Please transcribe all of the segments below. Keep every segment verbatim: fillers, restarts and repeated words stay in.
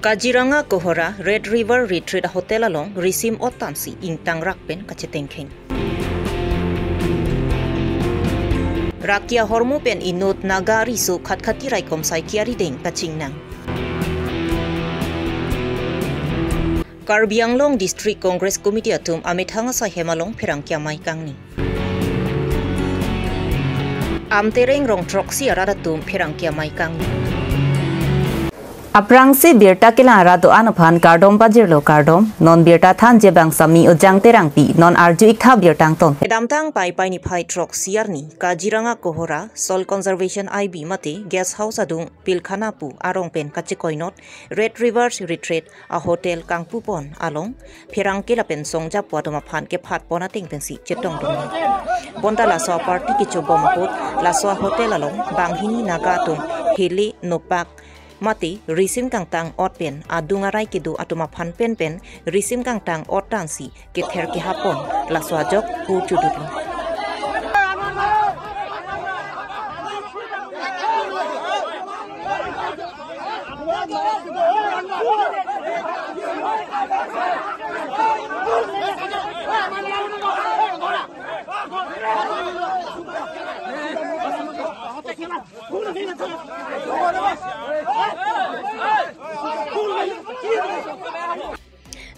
Kaziranga Kohora Red River Retreat Hotel along risim ot tansi ingtang rak pen kachetengkheng. Rakia hormu pen inut Naga riso khatkhati raikom sai kiari deng kachingnang. Karbi Anglong District Congress Committee atum amethang asai hem along pherangke amei kangni. Amtereng rong throksi arat atum pherangke amei kangni. Aphrangsi birta kelang arat do-an aphan kardom pajirlo kardom, non birta thanji abang Sami Ujang Terangpi, non arju iktha birta angton. Kedamtang Paipai niphai throksi arni, Kaziranga Kohora Soil Conservation I B mate Guest House adung Pilkhana pu arong pen kachekoinot Red Rivers Retreat a hotel kangpupon along pherangke lapen songjapo atum aphan kephatpon ateng pensi chetongdun. Bonta laso aparty kechobom ahut laso hotel along banghini Naga atum hele nopak mate risim kangtang ot pen adung arai kedo atum aphan penpen risim kangtang ot tansi kether kehapon laso ajok pu chudutlo.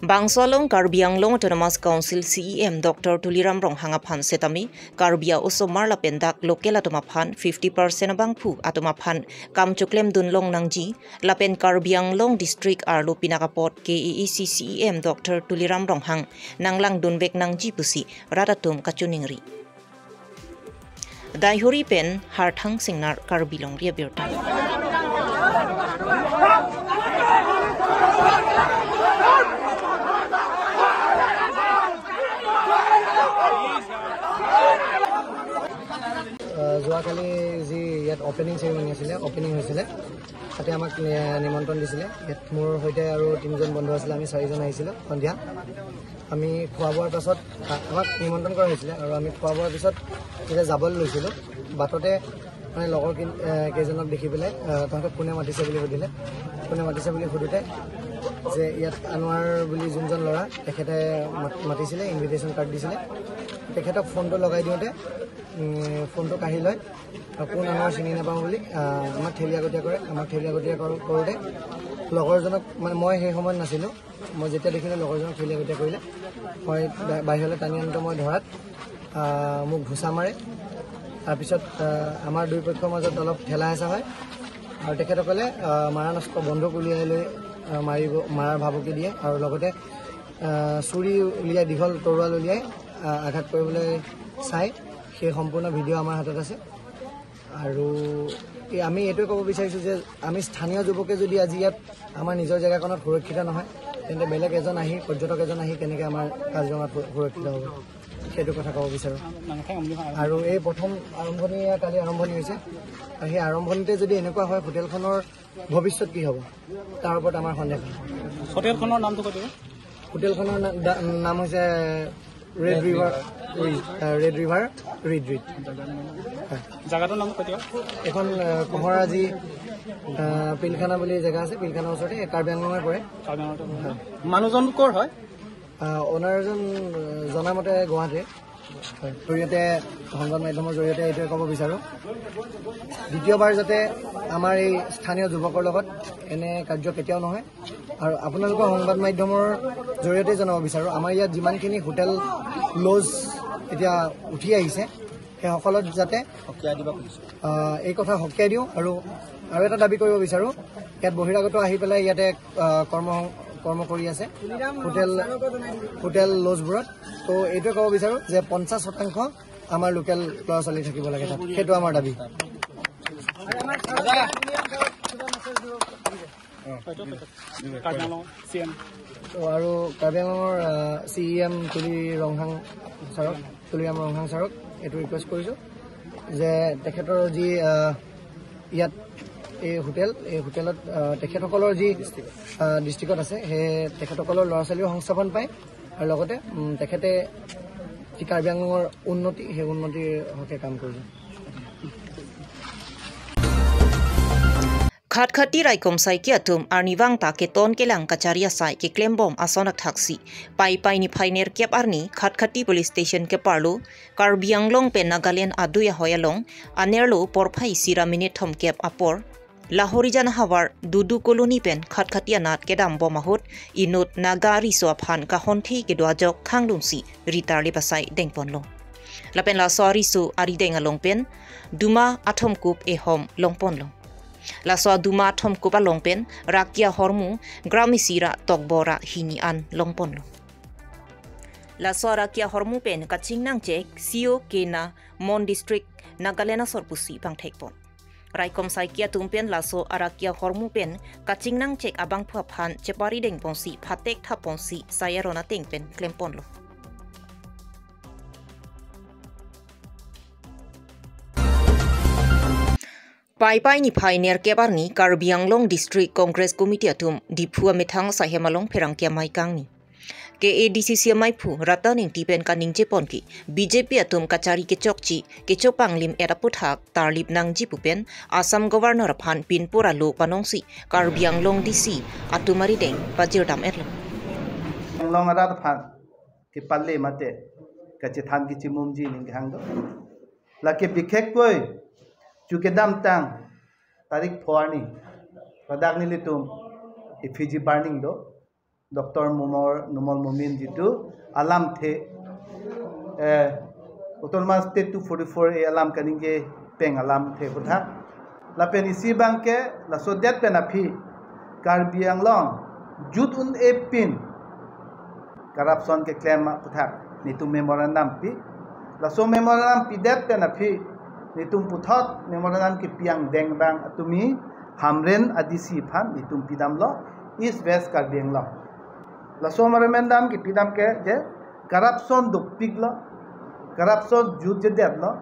Bangso along Karbi Anglong Autonomous Council C E M Doctor Tuliram Ronghang aphan setame Karbi a-osomar lapen dak local atum aphan fifty percent abangphu atum aphan kam choklemdun long nangji lapen Karbi Anglong District arlo pinak apot K A A C C E M Doctor Tuliram Ronghang nanglangdun vek nangji pusi rat atum kachiningri. Daihuri pen Harthang Singnar, Karbi Longri Abirta. আহ, যোৱাকালি যি ইয়াত opening ceremony আছিলে, অপেনিং হৈছিলে, তাতে আমাক নি-, নিমন্ত্ৰণ দিছিলে। ইয়াত মোৰ সৈতে আৰু তিনিজন বন্ধু আছিলে, আমি চাৰিজন আহিছিলোঁ সন্ধিয়া। আমি খোৱা বোৱাৰ পাছত, আ-, আমাক নিমন্ত্ৰণ কৰা হৈছিলে আৰু আমি খোৱা বোৱাৰ পিছত যেতিয়া যাবলৈ লৈছিলোঁ, বাটতে মানে লগৰ কিন-, এ, কেইজনক দেখি পেলাই, আ, তাহাঁতক কোনে মাতিছে বুলি সুধিলে। কোনে মাতিছে বুলি সোধোঁতে যে ইয়াত আনোৱাৰ বুলি যোনজন ল'ৰা, তেখেতে মাত-, মাতিছিলে, ইনভিটেশ্যন কাৰ্ড দিছিলে। তেখেতক ফোনটো লগাই দিওঁতে, উম, ফোনটো কাঢ়ি লয়। আৰু কোন আনোৱাৰ চিনি নাপাওঁ বুলি, আ, আমাক ঠেলি আগতীয়া কৰে। আমাক ঠেলি আগতীয়া কৰ-, কৰোঁতে লগৰজনক, মানে মই সেই সময়ত নাছিলোঁ, মই যেতিয়া দেখিলোঁ লগৰজনক ঠেলি আগতীয়া কৰিলে, মই বা-, বাহিৰলৈ টানি আনোঁতে মই ধৰাত, আ, মোক ঘুচা মাৰে। তাৰপিছত, আ, আমাৰ দুই পক্ষৰ মাজত অলপ ঠেলা হেঁচা হয় আৰু তেখেতসকলে, আ, মাৰা নষ্ট বন্দুক উলিয়াই লৈ, আ, মাৰিব, মাৰাৰ ভাবুকি দিয়ে আৰু লগতে, আ, চুৰি উলিয়াই, দীঘল তৰোৱাল উলিয়াই, আ, আঘাত কৰিবলৈ চায়। সেই সম্পূৰ্ণ ভিডিঅ' আমাৰ হাতত আছে। আৰু এই আমি এইটোৱে ক'ব বিচাৰিছোঁ যে আমি স্থানীয় যুৱকে যদি আজি ইয়াত আমাৰ নিজৰ জেগাকণত সুৰক্ষিত নহয়, তেন্তে বেলেগ এজন আহি, পৰ্যটক এজন আহি কেনেকৈ আমাৰ কাজিৰঙাত সু-, সুৰক্ষিত হ'ব, সেইটো কথা ক'ব বিচাৰোঁ। আৰু এই প্ৰথম আৰম্ভণি, এয়া কালি আৰম্ভণি হৈছে। আৰু সেই আৰম্ভণিতে যদি এনেকুৱা হয়, হোটেলখনৰ ভৱিষ্যত কি হ'ব, তাৰ ওপৰত আমাৰ সন্দেহ। হোটেলখনৰ নামটো কৈ দিব। হোটেলখনৰ না-, দা-, নাম হৈছে ৰেড ৰিভাৰ ৰিজ-, আ, ৰেড ৰিভাৰ ৰিট্ৰিট। হয়। জাগাটোৰ নাম কৈ দিব। এইখন, আ, কহৰা যি, আ, পিলখানা বুলি জেগা আছে, পিলখানাৰ ওচৰতে, কাৰ্বি আংলঙে পৰে। কাৰ্বি আংলঙতে পৰে। হয়। মানুহজন ক'ৰ হয়? আ, অ'নাৰজন, আ, জনামতে গুৱাহাটীৰ। হয়, জৰিয়তে, সংবাদ মাধ্যমৰ জৰিয়তে এইটোৱে ক'ব বিচাৰোঁ, দ্বিতীয়বাৰ যাতে আমাৰ এই স্থানীয় যুৱকৰ লগত এনে কাৰ্য কেতিয়াও নহয়। আৰু আপোনালোকৰ সংবাদ মাধ্যমৰ জৰিয়তে জনাব বিচাৰোঁ, আমাৰ ইয়াত যিমানখিনি হোটেল, লজ এতিয়া উঠি আহিছে, সেইসকলত যাতে, আহ, এই কথা সকীয়াই দিওঁ। আৰু, আৰু এটা দাবী কৰিব বিচাৰোঁ, ইয়াত বহিৰাগত আহি পেলাই ইয়াতে, আহ, কৰ্ম, কৰ্ম কৰি আছে হোটেল, হোটেল লজবোৰত। তো এইটোৱে ক'ব বিচাৰোঁ যে পঞ্চাছ শতাংশ আমাৰ লোকেল ল'ৰা ছোৱালী থাকিব লাগে তাত, সেইটো আমাৰ দাবী। কাৰ্বি আংলং চি এম। তো আৰু কাৰ্বি আংলঙৰ, আহ, চি ই এম তুলি ৰংহাং ছাৰক, তুলিৰাম ৰংহাং ছাৰক এইটো ৰিকুৱেষ্ট কৰিছোঁ যে তেখেতৰ যি, আহ, ইয়াত এই হোটেল, এই হোটেলত, আহ, তেখেতসকলৰ যি, আহ, ডিষ্ট্ৰিক্টত আছে, সেই তেখেতসকলৰ ল'ৰা ছোৱালীও সংস্থাপন পায় আৰু লগতে, উম, তেখেতে যি কাৰ্বি আংলঙৰ উন্নতি, সেই উন্নতিৰ হকে কাম কৰিব। Khatkhati raikom saiki atum arnivang ta keton kelang kachari asai keklembom ason akthaksi Paipai niphai nerkep arni Khatkhati Police Station keparlo Karbi Anglong pen Nagaland adui ahoi along anerlo porphai isi ra minute thomkep apor Lahorijan ahavar Dudu Colony pen Khatkhati anat kedambom ahut inut Naga riso aphan kahonthe kedo ajok khangdungsi ritarlip asai dengponlo. Lapen laso ariso arideng along pen duma athomkup ehom longponlo. Laso aduma athomkup along pen rakia ahormu gram isi ra tokbo ra hini an longponlo. Laso rakia ahormu pen kachingnangchek C O Kena, Mon District, Nagaland asor pusi pangthekpon. Raikom saiki atum pen laso arakia ahormu pen kachingnangchek abangphu aphan chepari dengponsi phatek thapponsi sai aron ateng pen klemponlo. Paipai niphai nerkep arni Karbi Anglong District Congress Committee atum Diphu amethang asaihem along pherangke amei kangni. K A D C C ameiphu Ratan Engti pen kaningjepon ke B J P atum kachari kechokche kechopanglim et aputhak tarlip nangji pu pen Assam Governor aphan pinpur alo panongsi Karbi Anglong D C atum arideng pajirdam etlo. Anglong arat aphan kepale mate kachethan kechimumji ning kehang do. Lake bikhekkoi chu kedamtang tarik pho arni ladak nelitum effigy burning do. Doctor Numol, Numol Momin jitu alamthe, eh, Autonomous State two forty-four A alam kaningje peng alamthe aputhak. Lapen isi abangke laso det pen aphi Karbi Anglong jut un-e pin corruption keklem aputhak netum memorandum pi. Laso memorandum pidet pen aphi netum puthot memorandum kepi angdeng abang atumi Hamren a D C aphan netum pidamlo East West Karbi Anglong. Laso memorandum kepidam ke je corruption dopiklo, corruption jutjedetlo,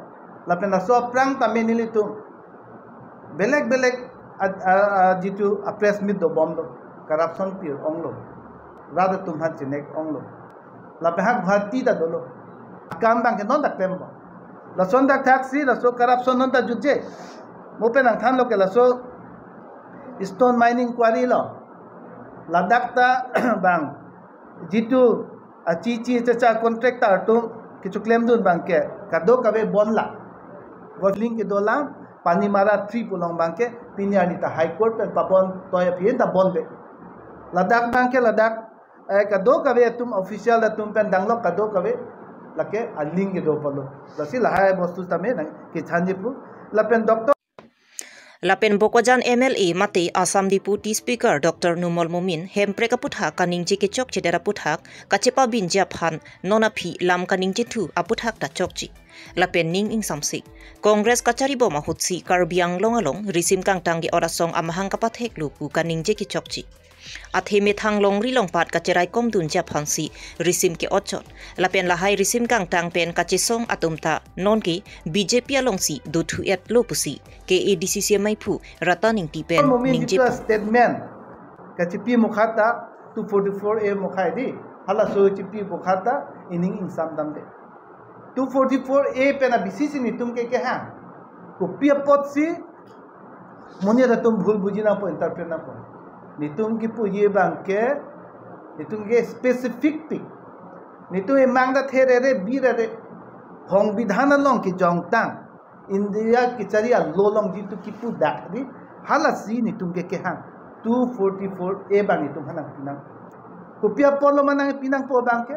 lapen laso aphrang tame nelitum belek belek ad-, a, a, jitu a press meet dobomlo, corruption pir-onglo, rat atum aphan chenek-onglo. Lapen ha Guwahati ta dolo. Akam abangke non ta klembom. Lason dak thaksi, laso corruption non ta jutje. Mo pen nangthanlo ke laso stone mining quarry lo. Ladak ta bang jitu achichi chacha contractor atum kechoklemdun abangke kadokave bonla. Gosling kedo alam Panimara three pu along abangke pini arni ta High Court pen pabon toi aphi ta bonbe. Ladak abangke ladak, eh, kadokave atum official atum pen danglok kadokave lake aling kedo apotlo. Lasi lahai bostu tame nang kechanji pu. Lapen doctor Lapen Bokajan M L A mate Assam Deputy Speaker Doctor Numol Momin hemprek aputhak kaningje kechokchedet aputhak kachepabinji aphan non aphi lam kaningjethu aputhak ta chokche. Lapen ning ingsamsi Congress kacharibom ahutsi Karbi Anglong along risim kangtang ke orasong amahang kapatheklo pu kaningje kechokche. Athe methang longri longpat kacheraikom dunji aphansi risim ke-ochot. Lapen lahai risim kangtang pen kachesong atum ta nonke B J P alongsi dothu-etlo pusi K A D C C ameiphu Ratan Engti pen Momin ningje jitu pu. Statement kachipi mukha ta two forty-four A mukha di. Halaso chipi mukha ta ining ingsam damde. Two forty-four A pen abisi si netum ke kehang. Kopi apotsi monit atum bhul buji nangpo, interpret nangpo. Netum kipuji abangke, netum ke specific pik. Netum emang ta therere birere. Hongbidhan along kejongtang India kachari a-law along jitu kipu dak di, halasi netum ke kehang. Two forty-four A abang netum aphan nangpinang. Kopi apotlo ma nangpinangpo abangke?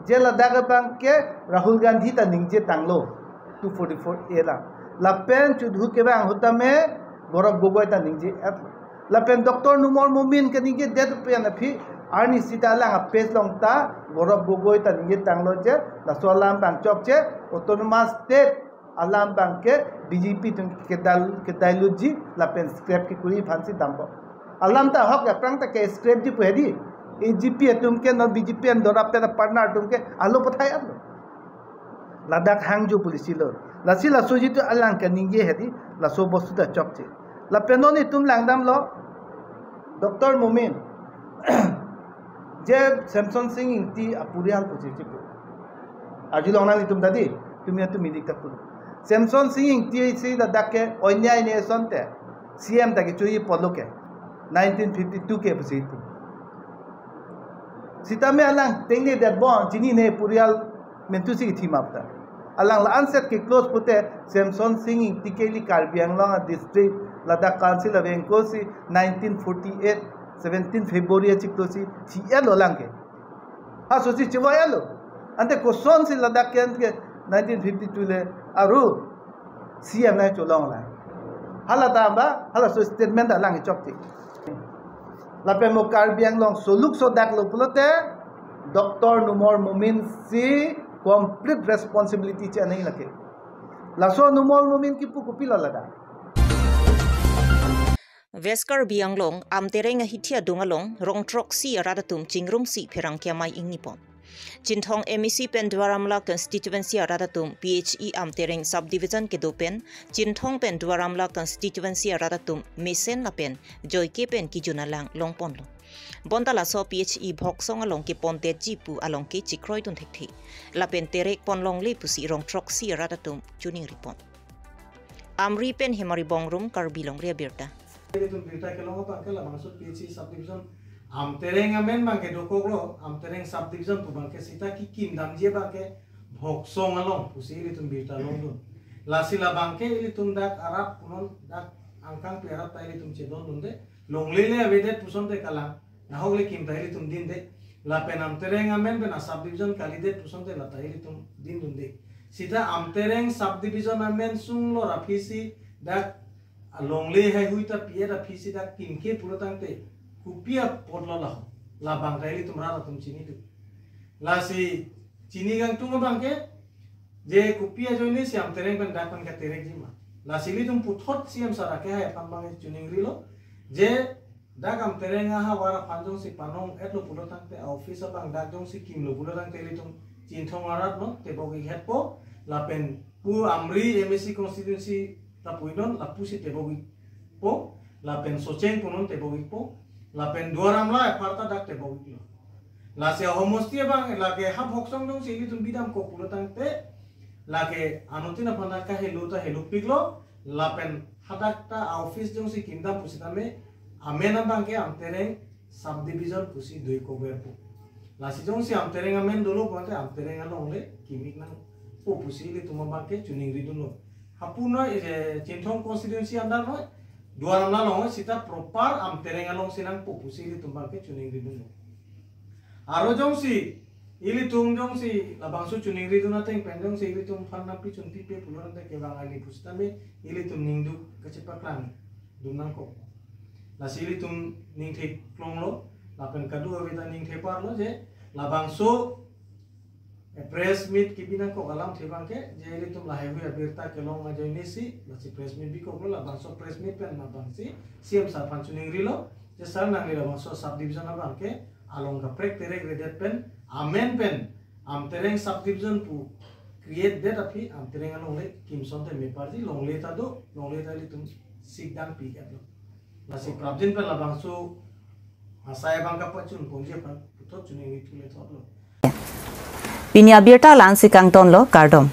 Je ladak abangke Rahul Gandhi ta ningje tanglo two forty-four A alam. Lapen chudhu kevang ahut tame Gaurav Gogoi ta ningje-etlo. Lapen Doctor Numol Momin kaningjedet pen aphi arnisi ta alang a-page along ta Gaurav Gogoi ta ningje tanglo je laso alam abang chokche, Autonomous State alam abangke B J P atum kedal-, kedilute-ji lapen scrap kekuri aphansi dampo. Alam ta ahok aphrang ta ke-scrap-ji pu hedi. A G P atum ke non B J P andorap pen partner atum ke alo pathai-etlo. Ladak hangjo polisi lo. Lasi laso jitu alang kaningje hedi, laso bostu ta chokche. Lapen non itum langdamlo, Doctor Momin. Je Semson Sing Ingti apurial pusi chipu. Arjulong nanglitum ta di, tumi atumi dik ta pulo. Semson Sing Ingti si ladak ke onya ini eson te. C M ta kechoji apotlo ke, nineteen fifty-two ke pusi itum. Sitame alang tengne det bon, chinine, purial mentu si kithi map ta. Alang la-an set keclose pute Semson Sing Ingti ke ili Karbi Anglong a district ladak council avengko si nineteen forty-eight, seventeen February achiklo si thi-etlo alang ke. Ha, so si chiva-etlo. Ante kosonsi ladak ke, ke nineteen fifty-two le aru C M nangcholong la. Hala ta ba, halaso statement alang kechokche. Lapen mo Karbi Anglong soluk sodaklo pulote Doctor Numal Momin si complete responsibility che-en nangji lake. Laso Numal Momin kipu kopilo ladak? West Karbi Anglong, Amtereng ahithi adung along, rong throksi arat atum chingrumsi pherangke amei ingnipon. Chinthong M A C pen Duar Amla constituency arat atum P H E Amtereng subdivision kedo pen, Chinthong pen Duar Amla constituency arat atum mesen lapen joike pen kijun alang longponlo. Bonta laso P H E Bhoksong along kepontetji pu along ke chikroidun thekthe. Lapen terek pon longle pusi rong throksi arat atum choningripon. Amri pen Hemari Bongrung, Karbi Longri Abirta. Ilitum birta kelong abang ke labangso P H E subdivision Amtereng amen abang ke dokoklo, Amtereng subdivision pu abang ke sita kekim damji abang ke Bhoksong along pusi ilitum birta longdun. Lasi labang ke ilitum dak arat punon, dak angkangpi arat ta ilitum chedondunde, longle le avedet pusonte kalang, nahok le kim ta ilitum dinde, lapen Amtereng amen pen a subdivision kalidet pusonte lata ilitum dindunde. Sita Amtereng subdivision amen sunglo ra aphisi dak alongle haihui ta pi-et aphisi dak kimke pulo tangte kopi apotlo laho, labang ta ilitum rat atum chinidun. Lasi chini kangtung abang ke, je kopi ajoine si Amtereng pen dak pen katerekji ma. Lasi ilitum puthot C M sir akehai aphan abang choningrilo, je dak Amtereng ahavar aphan jongsi panong-etlo pulo tangte, office abang dak jongsi kimlo pulo tangte ilitum Chinthong arat non tebok-ik hetpo, lapen pu Amri M A C constituency ta punon, lapusi tebok-ikpo, lapen Socheng punon tebok-ikpo, lapen Duar Amla apar ta dak tebok-iklo. Lasi ahomosti abang lake ha Bhoksong jongsi ilitum bidamkok pulo tangte, lake anuttin aphan ta kahelo ta helopiklo, lapen hadak ta office jongsi kimdam pusitame amen abang ke Amtereng subdivision pusi doikokverpo. Lasi jongsi Amtereng amen dolo pulote Amtereng alongle kim-ik nangpo pusi ilitum abang ke choningridunlo. Hapu noi, eh, Chinthong constituency under noi, Duar Amla along sita proper Amtereng alongsi nangpo pusi ilitum abang ke choningridunlo. Aro jongsi ilitum jongsi labangso choningridun ateng pen jongsi ilitum aphan nangpichun pipe pulo tangte kevang ani pusitame ilitum ningduk kachepaklangdun nangkok. Lasi ilitum ningtheklonglo, lapen kadu-ave ta ningtheparlo je labangso, eh, press meet kebi nangkok alamthe abang ke, je ilitum lahaihui abirta kelong ajoine si, lasi press meet bikoklo, labangso press meet pen abangsi C M sir aphan choningrilo, je sir nangli labangso subdivision abang ke along kaprek terekredet pen, amen pen Amtereng subdivision pu create det aphi Amtereng alongle kimsonte meparji, longle ta do, longle ta ilitum sikdam pi-etlo. Lasi prapjin pen labangso asai abang kapachunponji aphan puthot choningri thule thotlo. Pini abirta la-ansi kangtonlo, kardom.